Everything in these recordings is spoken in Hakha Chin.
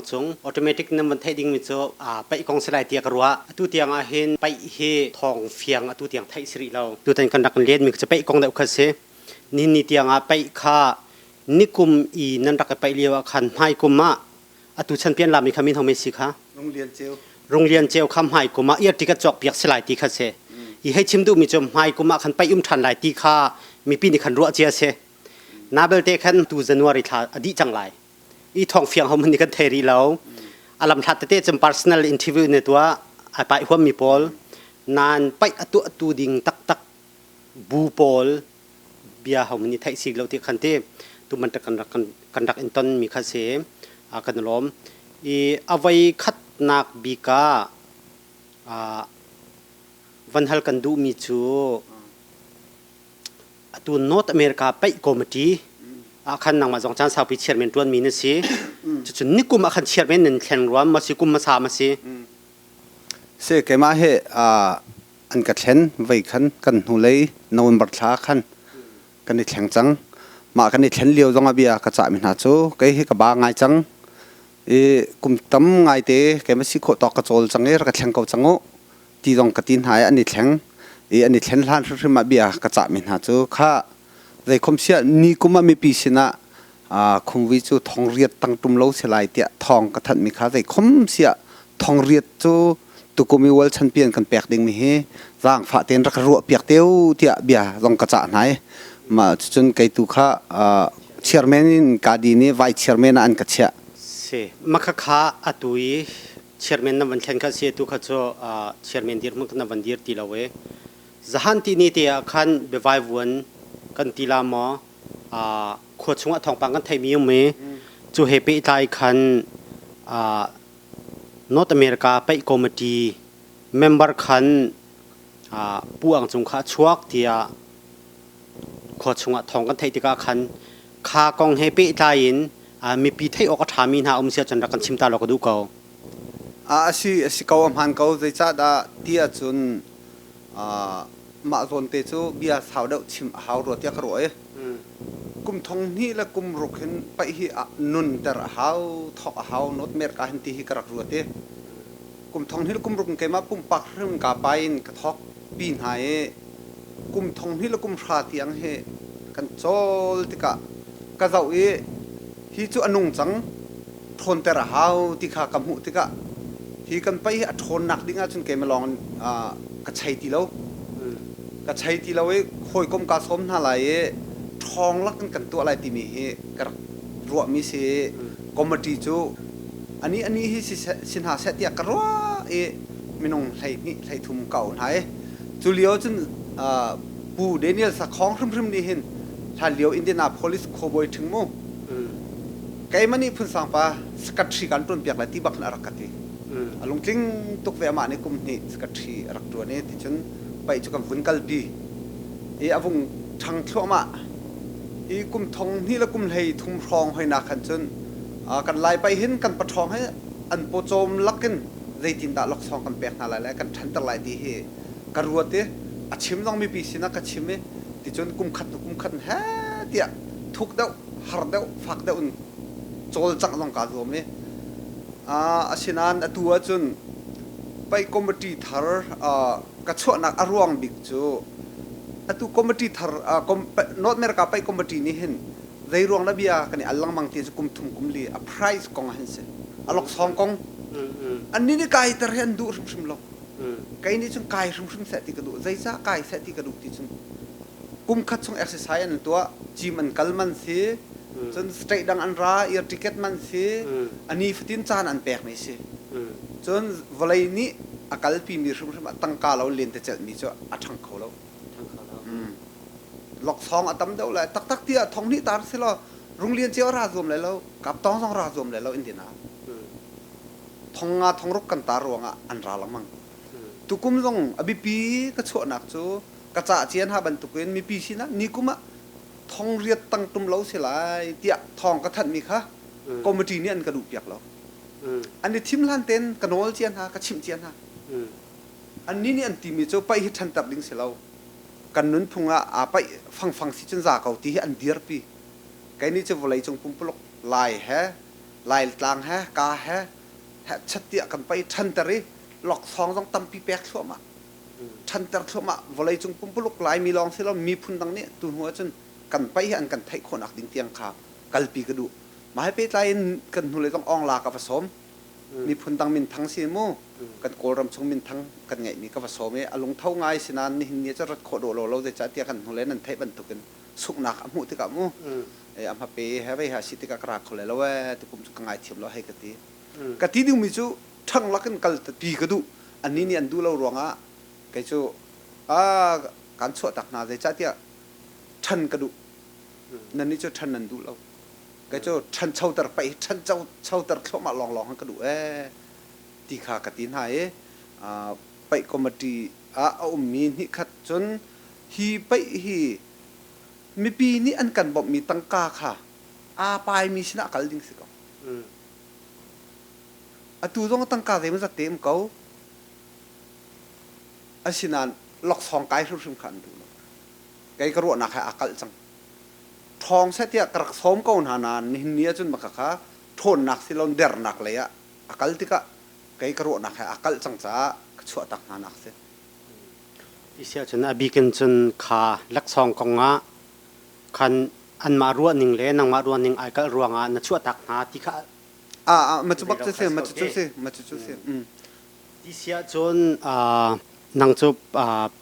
Cung. Automatic nan van theih dingmi cu paih kong si lai tiah ka ruah. Atu tiang ah hin paih hi thawng fiang atu tiang theih si rih lo. Tutan kan rak len mi cu paih kong deuh kha si. Nihin ni tiang ah paih kha nikum i nan rak i paih lio ah khan hmai kum ah atu chan pian lami kha min ho me si kha? Rung Lian Ceu. Rung Lian Ceu kha hmai kum ah ear ticket cawk piak si lai ti kha si. I hei chim duhmi cu hmai kum ah khan paih um ṭhan lai ti kha mipi nih khan ruah cia si. Na belte khan tu January thla a dih cang lai. I thawng fiang ho man kan thei rih lo. A lam hlat tete cun personal interview ne tuah ai pai huam mi pawl nan paih a tuah tu ding taktak bu pawl bia ho man i theih si lo ti khan ti tu man kan rak kan rak in ton mi kha si a kan lawm. I avei khatnak bika van hal kan duh mi cu Atu North America paih committee ah khan nangmah zong caan saupi chairman ṭuanmi na si. Cucun nikum ah khan chairman nan thlen ruam ma si kum hmasa ma si? Si keimah he an ka thlen vei khan kan hnulei November thla khan kan i thleng cang. Mah kan i thlen lio zong ah bia ka cahmi hna cu kei hi ka ba ngai cang. I kum tam ngaite keimah si khawh tawk ka cawl cang i rak ka thleng ko cang u. Ti zong ka ti hna i an i thleng i an i thlen hlan hrimhrim ah bia ka cahmi hna cu kha zeikhom siah ni kum ah mipi sinah khumvi cu thongriat tang tum lo si lai tiah thawng ka thanhmi kha zeikhom siah thongriat cu tukum i World Champion kan pek dingmi hi zaangfah tein rak ruah piak te u tiah bia zong ka cah hna i mah cucun kei tu kha chairman in ka din i vice chairman ah an ka chiah. Si makhakha atu i Chairman na van thlen kha si tu kha cu chairman dirhmun kha na van dir ti lo e. Zahan ti ni te ah khan biavai vuan kan ti la maw khua chungah thawngpang kan theimi um i cu he pehtlai khan North America paih committee member khan Pu Ang Cung kha a chuak tiah khua chungah thawng kan theih tikah khan kha kong he pehtlai in mipi theih awk a ṭhami hna um si ahcun rak kan chim ta law ka duh ko. A si a si ko a hmaan ko zeicahdah ti ahcun mah zawn te cu bia sau deuh chim a hau rua tiah ka ruah i kum thong hnih le kum ruk hin paih hi nunter a hau thawk a hau North America hin ti hi ka rak ruat i kum thong hnih le kum ruk in keimah pumpak hrim ka pai in ka thawk pi hna i kum thong hnih le kum hra tiang hi kan cawl tikah ka zoh i hi cu a nung cang ṭhawnter a hau ti kha ka hmuh tikah hi kan paih hi a ṭhawnnak ding ahcun keimah lawng in ka chei ti lo ka chei ti lo i hawikom kaa sawm hna lai i ṭhawng lak in kan tuah lai timi hi ka rak ruahmi si i committee cu ani ani hi si hna seh tiah ka ruah i minung 12 13 ka auh hna i cu lio cun Pu Daniel Sakhong hrimhrim nih hin hlanlio Indianapolis khuabawi ṭhing mu keimah nih Phunsang pa secretary kan ṭuan piak lai ti bak in a rak ka ti. A lungtling tuk ve amah nih kum hnih secretary a rak ṭuan i ticun paih cu kan vun kalpi i a vung ṭhang thluahmah i kum thong hnih le kum hlei thum hrawng hoinak khan cun kan lai paih hin kan paṭhawng hi an pawcawm lakin zeitindah laksawng kan pek hna lai le kan ṭhanter lai ti hi ka ruat i a chim zong mipi sinah ka chim i ticun kum khat hnu kum khat in he tiah thuk deuh har deuh fak deuh in cawlcangh zong kaa zuam i asinain atu ahcun paih committee thar ka chuahnak a ruang bik cu atu committee thar North America paih committee nih hin zei ruang dah bia kan i al lengmang ti cu kum thum kum li a price kong ah hin si a laksawng kong annih nih kaiter hi an duh hrimhrim lo. Kei nih cun kai hrimhrim seh ti ka duh. Zeicah kai seh ti ka duh ti cun kum khat chung exercise an tuah, gym an kal man si, cun state dang an ra, ear ticket man si, a nifatin caan an pekmi si. Cun vawlei nih a kalpimi hrimhrim ah tangka lo lentecelhmi cu a ṭhang kho lo. Laksawng a tam deuh lai. Taktak tiah thong hnih tar si law Runglian cio ra zuam lai lo, Kaptawng zong ra zuam lai lo in dina. Thong nga thong ruk kan tar ruangah an ra lengmang. Tukum zong a biapi ka chuahnak cu ka cah cia hna bantukin mipi sinah nikum ah thong riat tang tum lo si lai tiah thawng ka thanhmi kha committee nih an ka duh piak lo. An i thim hlan tein ka nawl cia hna, ka chimh cia hna. Annih nih an timi cu paih hi ṭhanter ding si lo. Kan nunphung ah aa paih fangfang si cun za ko ti hi an dirpi. Kei nih cu vawleicung pumpuluk Lai he Laitlang he ka he hehchat tiah kan paih ṭhanter i laksawng zong tampi pek thluahmah ṭhanter thluahmah vawleicung pumpuluk Laimi lawng si lo miphun dang nih tu hnu ahcun kan paih hi an kan theih khawhnak ding tiang kha kalpi ka duh. Mah he pehtlai in kan hnulei zong Awngla ka va sawm. Miphun dang minthang si mu kan Kawlram chung minthang kan ngeihmi ka va sawm i a lungtho ngai si nain nihin ni ah cun rat khawh dawh lo lo zeicah tiah kan hnulei nan theih bantukin sunghnak a hmuh tikah mu a hmape he vei ha si tikah ka ra kho le lo ee tukum cu ka ngaithiam lo hei ka ti. Ka ti dingmi cu ṭhang lakin kal pi ka duh. Annih nih an duh lo ruangah kei cu kaan chuahtak hna zeicahtiah ṭhan ka duh. Nannih cu ṭhan nan duh lo. Kei cu ṭhanchoter paih hi ṭhanchoter thluahmah lawnglawng hi ka duh ee ti kha ka ti hna i paih committee ah a ummi hnihkhat cun hi paih hi mipi nih an kan bawmhmi tangka kha aa paimi sinah kal ding si ko. Atu zong tangka zeimawzat te um ko. Asinain laksawng kai hrimhrim kha an duh lo. Kei ka ruahnak he aa kalh cang. Ṭhawng seh tiah ka rak sawm ko hna nain nihin ni ahcun maka kha ṭhawnnak si loin dernak lei ah a kal tikah kei ka ruahnak he aa kalh cang caah ka chuahtak hna nak si. Ti ahcun a bik in cun kha laksawng kong ah khan anmah ruahning le nangmah ruahning ai kalh ruangah na chuahtak hna ti kha Ah, ah, ma cu bak cu si, ma cu cu si, ma cu cu si. Ti si ahcun nang cu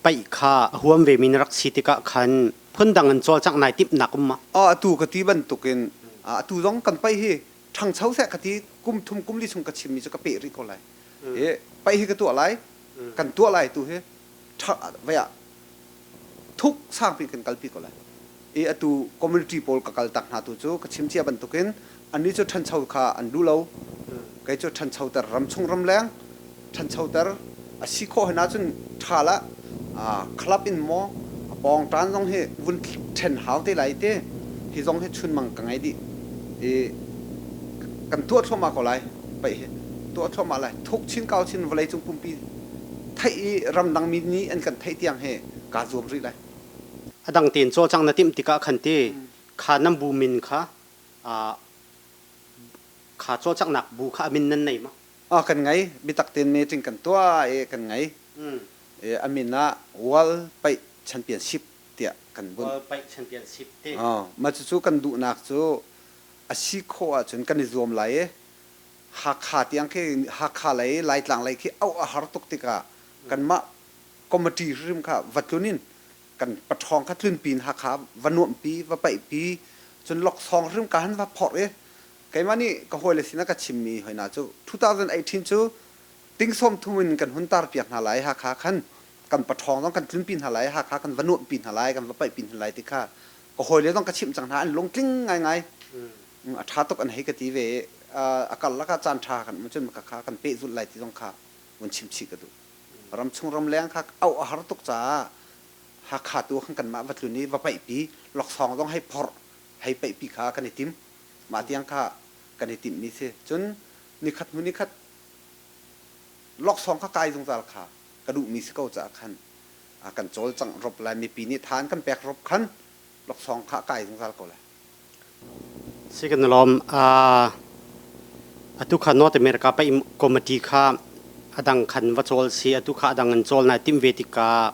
paih kha a huam vemi na rak si tikah khan phundang in cawlcangh nai timhnak um ma? Oh, atu ka ti bantukin atu zong kan paih hi ṭhangcho seh ka ti kum thum kum li chung ka chimmi cu ka peh rih ko lai. I paih hi ka tuah lai, kan tuah lai tu hi vei ah thuk sangpi kan kalpi ko lai. I atu community pawl ka kal tak hna tu cu ka chim cia bantukin annih cu ṭhancho kha an duh lo. Kei cu ṭhanchoter ramchung ramleng ṭhanchoter a si khawh hen ahcun ṭha lah club in maw a pawng ṭan zong hi vun ṭhen hau te lai te hi zong hi chunmang ka ngei dih. I kan tuah thluahmah ko lai paih hi tuah thluahmah lai thuk chin kau chin vawleicung pumpi theih i ramdang mi nih an kan theih tiang hi kaa zuam rih lai. A dang tein cawlcangh na timh tikah khan ti kha nan bu min kha kha cawlcanghnak bu kha a min nan nei ma? Ah kan ngei biatak tein meeting kan tuah i kan ngei. I a min ah World Paih Championship tiah kan bunh. World Paih Championship ti. Mah cucu kan duhnak cu a si khawh ahcun kan i zuam lai i Hakha tiang khi Hakha lei Laitlang lei khi auh a har tuk tikah kanmah committee hrim kha va tlun in kan paṭhawng kha tlunpi in Hakha va nuamhpi va paihpi cun laksawng hrim ka han va phorh i keimah nih ka hawile sinah ka chimmi hoi hna cu 2018 cu ting sawm thum in kan hun tarpiak hna lai Hakha khan kan paṭhawng zong kan tlunpi hna lai Hakha kan va nuamhpi hna lai kan va paihpi hna lai ti kha ka hawile zong ka chimh cang hna an lungtling ngaingai a ṭha tuk an hei ka ti ve i a karlak ah caan ṭha kan um cun ka kha kan pehzulh lai ti zong kha vun chim chih ka duh. Ramchung ramleng kha auh a har tuk caah Hakha tu khan kanmah va tlun i va paihpi laksawng zong hei phorh hei paihpi kha kan i tim. Mah tiang kha kan i timhmi si. Cun nikhat hnu nikhat laksawng kha kai zungzal kha ka duhmi si ko caah khan kan cawlcangh rop lai mipi nih tha an kan pek rop khan laksawng kha a kai zungzal ko lai. Si kan lawm. Atu kha North America paih committee kha a dang khan va cawl si atu kha a dang an cawl nai timh ve tikah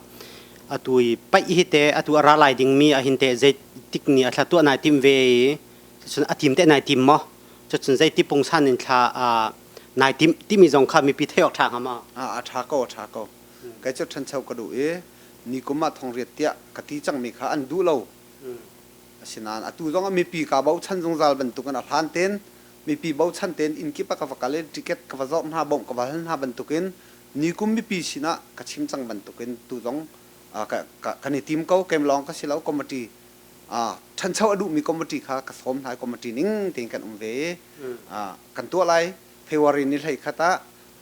atu i paih hi te atu a ra lai dingmi ah hin teh zeitik ni a thla tuah nai timh ve i cun a tim te nai tim maw cucun zeiti pungsan in thla nai timh timi zong kha mipi theih awk ṭha hnga maw? A ṭha ko a ṭha ko. Kei cu ṭhancho ka duh i ni kum ah thongriat tiah ka ti cangmi kha an duh lo. Asinain atu zong ah mipi kaa bochan zungzal bantukin a hlan tein mipi bochan tein inn kip ah ka va kal i ticket ka va zawrh hna, bawmh ka va hal hna bantukin nikum mipi sinah ka chim cang bantukin tu zong kan i tim ko. Keim lawng ka si lo committee ṭhancho a duhmi committee kha ka sawm hna i committee ning tein kan um ve i kan tuah lai. February ni 11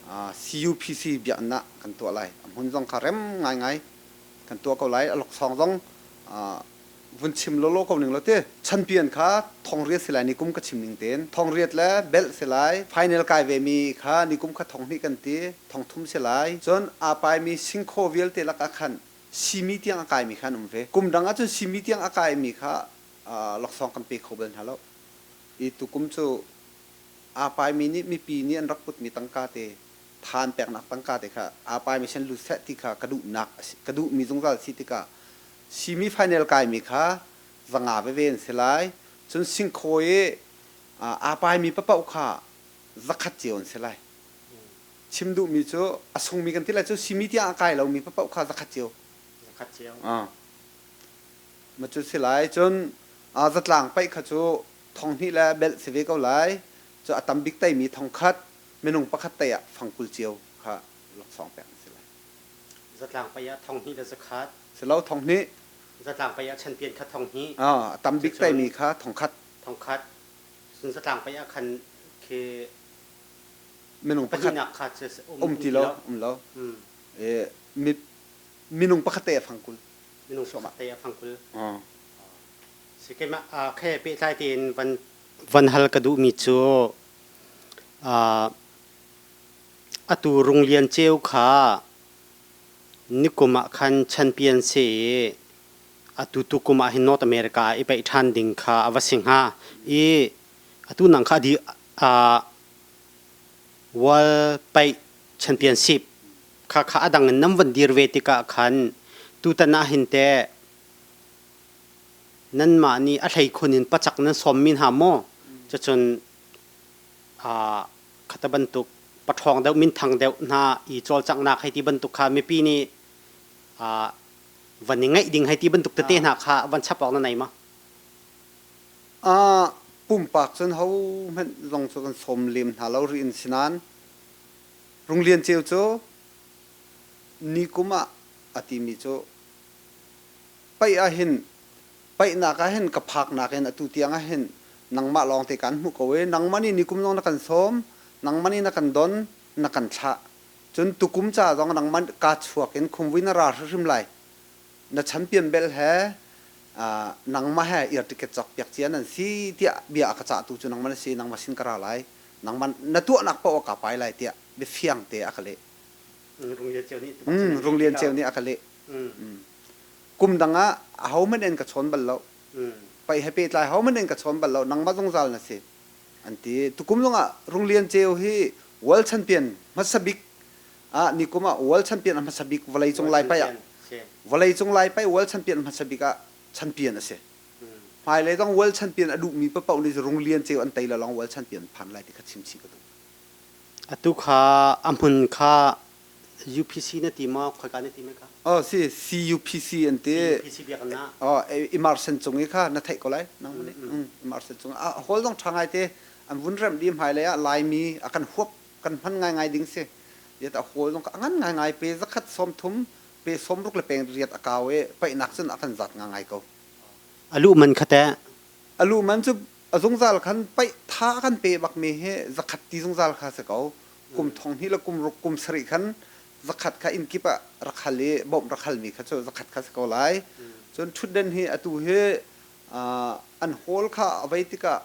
ah CUPC biakinn ah kan tuah lai. A hmun zong kha rem ngaingai kan tuah ko lai. A laksawng zong vun chim lawlaw ko ning law ti champion kha thongriat si lai ni kum ka chim ning tein thongriat le belt si lai final kai ve mi kha ni kum kha thong hnih kan ti thong thum si lai cun aa pai mi singkhaw vialte lakah khan simi tiang a kai mi kha an um ve kum dang ahcun simi tiang a kai mi kha laksawng kan pe kho bal hna lo i tukum cu. Aa paimi nih mipi nih an rak putmi tangka te than peknak tangka te kha aa paimi sin lut seh ti kha ka duhnak a si, ka duhmi zungzal si tikah semi final kaimi kha zanga veve an si lai. Cun singkhaw i aa paimi papaoh kha zakhat cio an si lai. Chim duhmi cu a sungmi kan ti lai cu simi tiang a kai lomi papaoh kha zakhat cio. Zakhat cio. Ma cu si lai. Cun zatlang paih kha cu thong hnih le belh si ve ko lai. Cu a tam bik teimi thong khat minung pakhat tei ah fang 20 cio kha laksawng pek an si lai. Zatlang paih ah thong hnih le zakhat. Si lo thong hnih. Zatlang paih ah champion kha thong hnih. A tam bik teimi kha thong khat. Thong khat. Cun zatlang paih ah khan khi minung pakhat pahnihnak kha um ti lo um lo. Minung pakhat te a fang 20. Minung pakhat te a fang 20. Si keimah khe pehtlai tein van van hal ka duhmi cu atu Runglian Ceu kha nikum ah khan champion si i atu tukum ah hin North America ah i paih ṭhan ding kha a va si hnga i atu nang kha di World Paih Championship kha kha a dang in nan van dir ve tikah khan tutan ah hin teh nanmah nih a hleikhun in pacak nan sawmmi hna maw? Cucun khata bantuk paṭhawng deuh minthang deuh hna i cawlcanghnak hei ti bantuk kha mipi nih van i ngaih ding hei ti bantuk tete hna kha van chap awk na nei ma? Pumpak cun hohmanh zong cu kan sawm lem hna lo rih in si nain Runglian Ceu cu nikum ah a timi cu paih ahhin paihnak ahhin ka phaknak in atu tiang ahhin nangmah lawngte kaan hmuh ko i nangmah nih nikum zong na kan sawm nangmah nih na kan don na kan thlah cun tukum ca zong nangmah kaa chuak in khumvui na ra hrimhrim lai na champion bel he nangmah he ear ticket cawk piak cia nan si tiah bia a ka cahtu cu nangmah na si nangmah sin ka ra lai nangmah na tuahnak paoh ah kaa pai lai tiah biafiang te a ka leh Runglian Ceu nih a ka leh Kum dang ah ahohmanh in ka chawn bal lo. Paih he pehtlai ahohmanh in ka chawn bal lo. Nangmah zungzal na si. An ti. Tukum zongah Runglian Ceu hi World Champion hmasa bik ah nikum ah World Champion a hmasa bik vawleicung lai paih ah vawleicung lai paih World Champion hmasa bik ah champion a si. Hmailei zong World Champion a duhmi paoh nih Runglian Ceu an tei lo lawng World Champion phan lai ti kha chim chih ka duh. Atu kha a hmun kha UPC na ti maw? Khoika na ti mei kha? Oh si CUPC an ti. CUPC biakinn ah. Oh Emerson cung i kha na theih ko lai. Nang nih. Emerson cung ah hall zong ṭha ngai te an vun remh dih hmailei ah Laimi a kan huap kan hman ngaingai ding si. Yet a hall zong a ngan ngaingai pe zakhat 30 pe 60 le peng riat a kau i paihnak cun a kan zat ngangai ko. A luh man kha teh? A luh man cu a zungzal khan paih tha kan pe bakmi hi zakhat ti zungzal kha si ko. Kum thong hnih le kum ruk kum sarih khan zakhat kha inn kip ah rak hal i bawmh rak halmi kha cu zakhat kha si ko lai. Cun ṭhutden hi atu hi an hall kha a vei tikah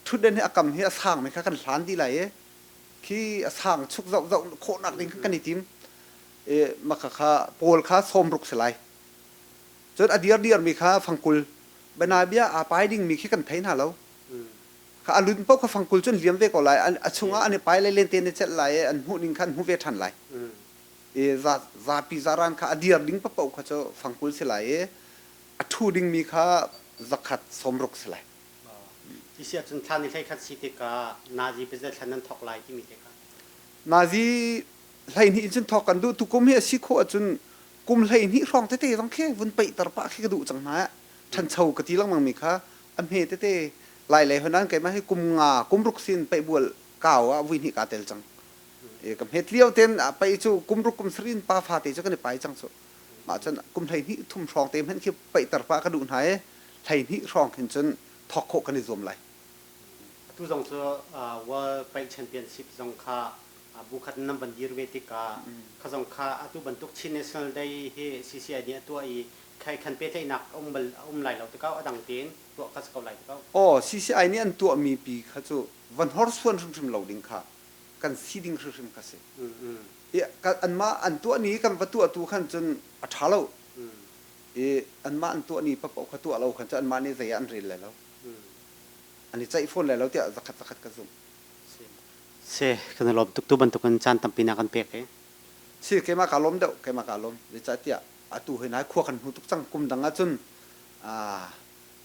ṭhutden hi a kam hi a sangmi kha kan hlan dih lai i khi a sang chuk zoh zoh khawhnak ding kha kan i tim. I maka kha pawl kha 60 si lai. Cun a dir dirmi kha fangkul bianabia aa pai dingmi khi kan thei hna lo. Kha a lun paoh kha fangkul cu an liam ve ko lai. A chungah an i pai lai lente an i celh lai i an hmuh ning kha an hmu ve ṭhan lai. I zapi zaran kha a dir ding paoh kha cu fangkul si lai i a ṭhu dingmi kha zakhat 60 si lai. Ti si ahcun thla ni 11 si tikah nazi pazet thla nan thawk lai timi te kha. Nazi 12 in cun thawk kan duh. Tukum hi a si khawh ahcun kum 12 hrawng tete zong khi vun peihter pah khi ka duh cang hna. Ṭhancho ka ti lengmang mi kha a hme tete lai lei hon an keimah hi kum nga kum ruk sin peihbual kau ah vui hnih kaa tel cang. E ka hmet lio ten a pei cu kum ruk kum sarin pa fa te cu kan i pai cang cu. Mah cun kum 12 thum hrawng te hmanh khi peihter pah ka duh hna i 12 hrawng khin cun thawk khawh kan i zuam lai. Atu zong cu World Paih Championship zong kha bu khat nan van dir ve tikah kha zong kha atu bantuk Chin National Day hi CCI nih a tuah i khai khan pehtlaihnak a um bal a um lai lo tikah a dang tein tuah kha si ko lai tikah. Aw CCI nih an tuahmi pi kha cu van horsuan hrimhrim lo ding kha kan si ding hrimhrim kha si. I anmah an tuah ni kan va tuah tu khan cun a ṭha lo. I anmah an tuah ni paoh kha tuah lo khan cun anmah nih zei ah an rel lai lo. An i ceih fawn lai lo tiah zakhat zakhat ka zumh. Si. Si kan i lawm tuk tu bantukin caan tampi na kan pek i. Si keimah kaa lawm deuh keimah kaa lawm zeicahtiah atu hi nai khua kan hmu tuk cang kum dang ahcun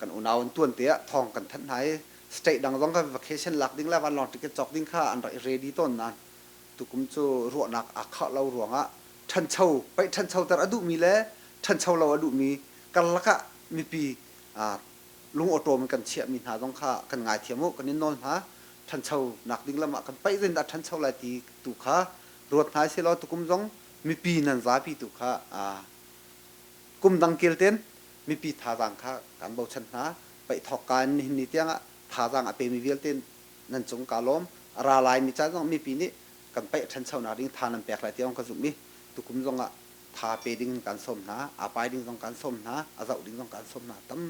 kan unau an tuan te ah thawng kan thanh hna i state dang zong kha vacation lak ding le vanlawng ticket cawk ding kha an rak i ready tawn nain tukum cu ruahnak aa khah lo ruangah ṭhancho paih ṭhanchoter a duhmi le ṭhancho lo a duhmi karlak ah mipi lungawṭawm in kan chiahmi hna zong kha kan ngaithiam u kan in nawl hna ṭhancho nak ding lam ah kan paih zeitindah ṭhancho lai ti tu kha ruat hna sih law tukum zong mipi nan zapi tu kha kum dang kel ten mipi thazaang kha kan bochan hna paih thawk ka in nihin ni tiangah thazaang a pemi vialte nan cung ka lawm a ra laimi caan zong mipi nih kan paih ṭhanchonak ding tha nan pek lai tiang ka zumh i tukum zong ah tha pe ding kan sawm hna aa pai ding zong kan sawm hna a zoh ding zong kan sawm hna tam.